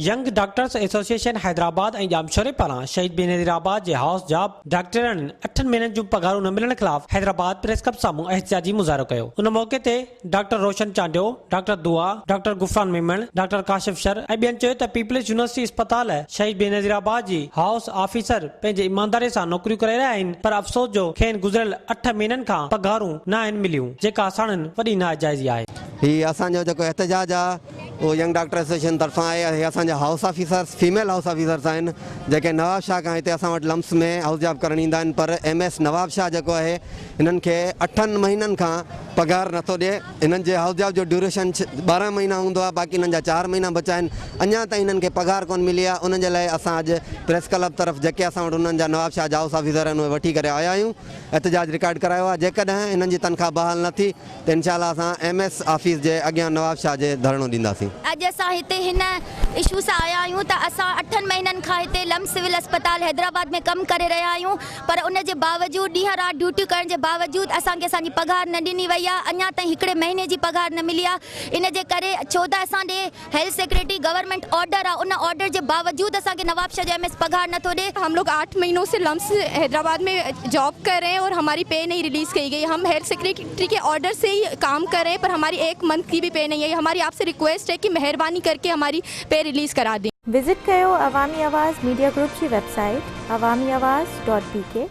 Young doctors association Hyderabad ۽ ڄامشوري پاران شهيد بينظير آباد جي هائوس جاب ڊاڪٽرياڻين اٺن مهينن جون پگهارون نه ملڻ خلاف حيدرآباد پريس ڪلب سامهون احتجاجي مظاهرو ڪيو ان موقعي تي doctor Roshan Chandio, doctor Dua, doctor Ghufran Memon, doctor Kashif Shar ۽ ٻين چيو ته پيپلز يونيورسٽي اسپتال شهيد بينظير آباد جي هائوس آفيسر پنهنجي ايمانداري سان نوڪريون ڪري رهيا آهن پر افسوس جو کين گذريل اٺ مهينن کان پگهارون ناهن مليون جيڪا ساڻن وڏي ناجائزي آهي. هي اسان جو جيڪو احتجاج آ اهو ينگ ڊاڪٽر ايسوسيئيشن طرفان آهي هي اسان جا house officers female house officers آهن جيڪي نواب شاهه کان هتي اسان وٽ لمس ۾ هائوس جاب ڪرڻ ايندا آهن پر ايم ايس نواب شاهه جيڪو آهي هنن کي اٺن مهينن کان پگهار نٿو ڏئي هنن جي هائوس جاب جو ڊيوريشن 12 مهينا هوندو آهي باقي هنن جا چار مهينا بچا آهن اڃا تائين هنن کي پگهار ڪونه ملي آهي انهن جي لاء اسان اڄ پريس ڪلب طرف جيڪي اسان وٽ انهن جا نواب شاهه جا هائوس آفيسر آهن اهي وٺي ڪري آيا آهيون احتجاج رڪارڊ ڪرايو آهي جيڪڏهن هنن جي تنخواه بحال نه ٿي ته انشاء الله اسان ايم ايس آفيس جي اڳيان نواب شاهه جي ڌرڻو ڏينداسين. اڄ اسان هتي هن اشو سان آيا آهيون ته اسان اٺن مهينن کان هتي لمس سول اسپتال حيدرآباد ۾ ڪم ڪري رهيا آهيون پر ان جي باوجود ڏينهن رات ڊيوٽيون ڪرڻ جي باوجود اسان کي اسان جي پگهار نه ڏني وئي آهي اڃا تائين هڪڙي مهيني جي پگهار نه ملي آهي ان جي ڪري ڇو ته اسان ڏي هيلٿ سيڪريٽري گورنمينٽ آرڊر آ ان آرڊر جي باوجود اسان کي نوابشاهه جو ايم ايس پگهار نه ٿو ڏي. هم لوگ آٺ مهينون سي لمس حيدرآباد ۾ جاب ڪر رهي هين اور هماري پي نهين رليز ڪئي گئي هم هيلٿ سيڪريٽري ڪي آرڊر سي هي ڪام ڪر رهي هين پر هماري ايڪ منٿ ڪي ڀي پي نهين آئي هماري آپ سي رڪويسٽ هي ڪي مهرباني ڪر ڪي هماري پي رليز ڪرا the. Visit ڪيو عوامي آواز ميڊيا گروپ جي website Awami Awaz dot B K.